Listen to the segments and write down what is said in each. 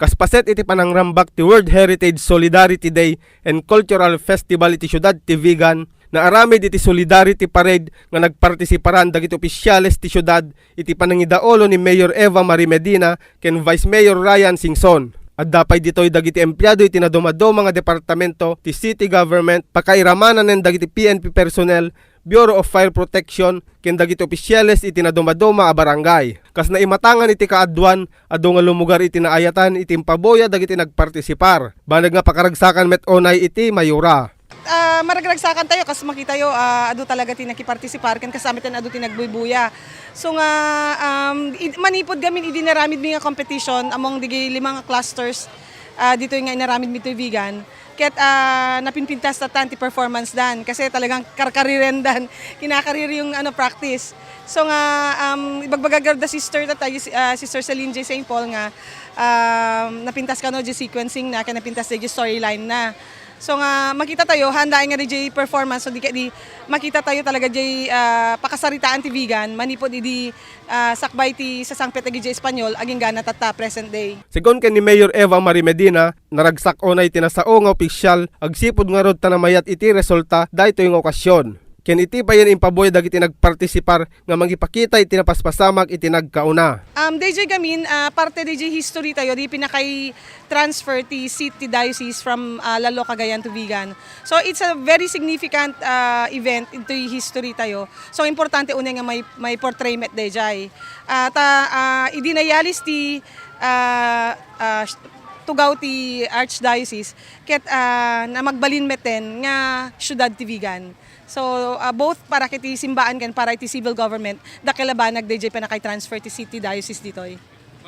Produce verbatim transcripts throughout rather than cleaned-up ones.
Kas paset iti panangrambak ti World Heritage Solidarity Day and Cultural Festival iti siudad ti Vigan, naaramid iti Solidarity Parade nga nagpartisiparan dagiti opisyales ti siudad iti panangidaulo ni Mayor Eva Marie Medina ken Vice Mayor Ryan Singson. Adda pay ditoy dagiti empleyado iti nadumaduma nga departamento ti city government, pakairamananen dagiti P N P personnel, Bureau of Fire Protection, ken dagiti opisyales iti nadumaduma a barangay. Kas naimatangan iti kaaduan, adu nga lumugar iti naayatan iti impabuya dagiti nagpartisipar. Banag nga pakaragsakan met unay iti mayora. Ah, maragragsakan tayo, kas makitayo, ah, adu talaga ti nakipartisipar, ken kasama ten adu ti nagbuybuya. So nga, um, id-, manipud gamin idi naramid mi nga competition among digi lima nga clusters, ah, ditoy nga inaramid mi toy Vigan. Ket, ah, napinpintas tatan ti performance dan kasi talagang karkariren dan, kinakariri yung, ano, practice. So nga, um, ibagbaga da sister tata, ah, Sister Celine J Saint Paul nga, um, napintas kano di sequencing na, kaya napintas di storyline na. So nga, makita tayo, handa nga di performance, so di, di makita tayo talaga di, ah, pakasaritaan ti Vigan, manipod idi, ah, sakbay ti sasangpet dagiti Espanyol, agingga na tatta present day. Segun ken ni Mayor Eva Marie Medina, naragsak unay ti nasao nga opisyal agsipud ngarud ta namayat iti resulta daytoy nga okasyon. Ken iti payen impabuya dagiti nagpartisipar nga mangipakita iti napaspasamak iti nagkauna. Um, D J gamin, ah, parte D J history tayo, di pinakay transfer ti seat ti diocese from, ah, Lalo, Cagayan to Vigan. So it's a very significant, ah, event into history tayo. So importante unay nga may, may portray met D J. Ah, ta, ah, idi nayalis ti, ah, ah, tugaw ti Archdiocese, ket, ah, na magbalin meten nga siudad ti Vigan. So, ah, both para kiti simbaan ken para iti civil government, dakkel a banag D J pinakay transfer ti city diocese ditoy.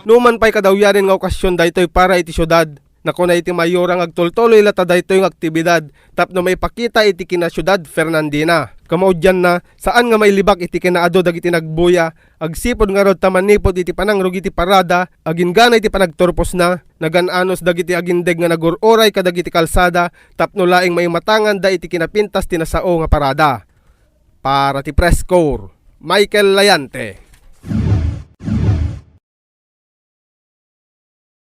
Numan pay kadawyanen nga okasyon daytoy para iti siudad, nakuna iti mayora nga agtultuloy latta daytoy nga aktibidad tapno maipakita iti kinasiudad Fernandina. Kamaudianna, saan nga mailibak iti kinaadu dagiti nagbuya, agsipud ngarud ta manipud iti panangrugi ti parada, agingga iti panagturposna, nagan-anos dagiti agindeg nga nagur-uray kadagiti kalsada tapno laeng maimatanganda iti kinapintas ti nasao nga parada. Para ti Press Corps, Michael Layante.